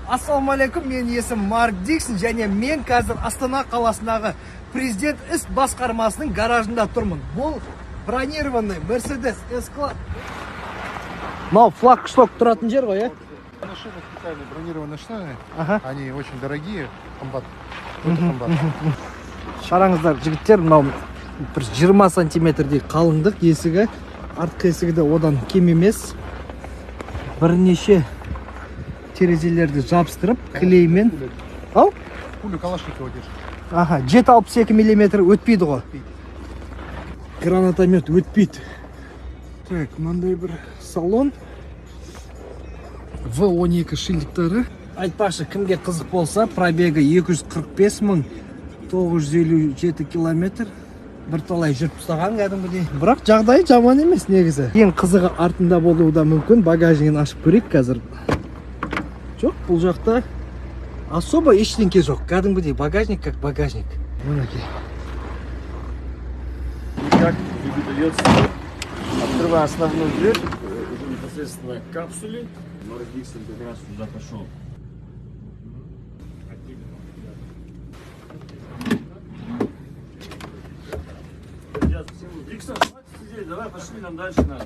Ассалаумағалейкум, менің есімім Марк Диксон және мен қазір Астана қаласындағы президент іс басқармасының гаражында тұрмын. Бұл бронированный Mercedes S-Class. Мынау флагшток тұратын жер ғой, иә? Машины специальные бронированные штаны. Ага. Они очень дорогие, қымбат. Өте қымбат. Қараңыздар, жігіттер, мынау бір 20 сантиметрдей қалыңдық есігі, артқы есігі де одан кем емес. Бірнеше терезелерді жабыстырып, клеймен. Ау? Пулю Калашникова держит. Аха, 7,62 миллиметр өтпейді ғой. Гранатомет өтпейді. Так, мынандай бір салон. В12 шильдиктары. Айтпақшы, кімге қызық болса, пробегі 245 957 километр. Бірталай жүріп тастаған кәдімгідей. Бірақ жағдайы жаман емес негізі. Ең қызығы артында болуы да мүмкін. Багажнигін ашып көрейік қазір. Жоқ, бұл жақта особо ештеңке жоқ. Кәдімгідей багажник как багажник. Мінекей. Как выдается, открывая основную дверь, уже непосредственно к капсуле. Марк Диксон как раз сюда пошел. Диксон, хватит сидеть, давай пошли, нам дальше надо.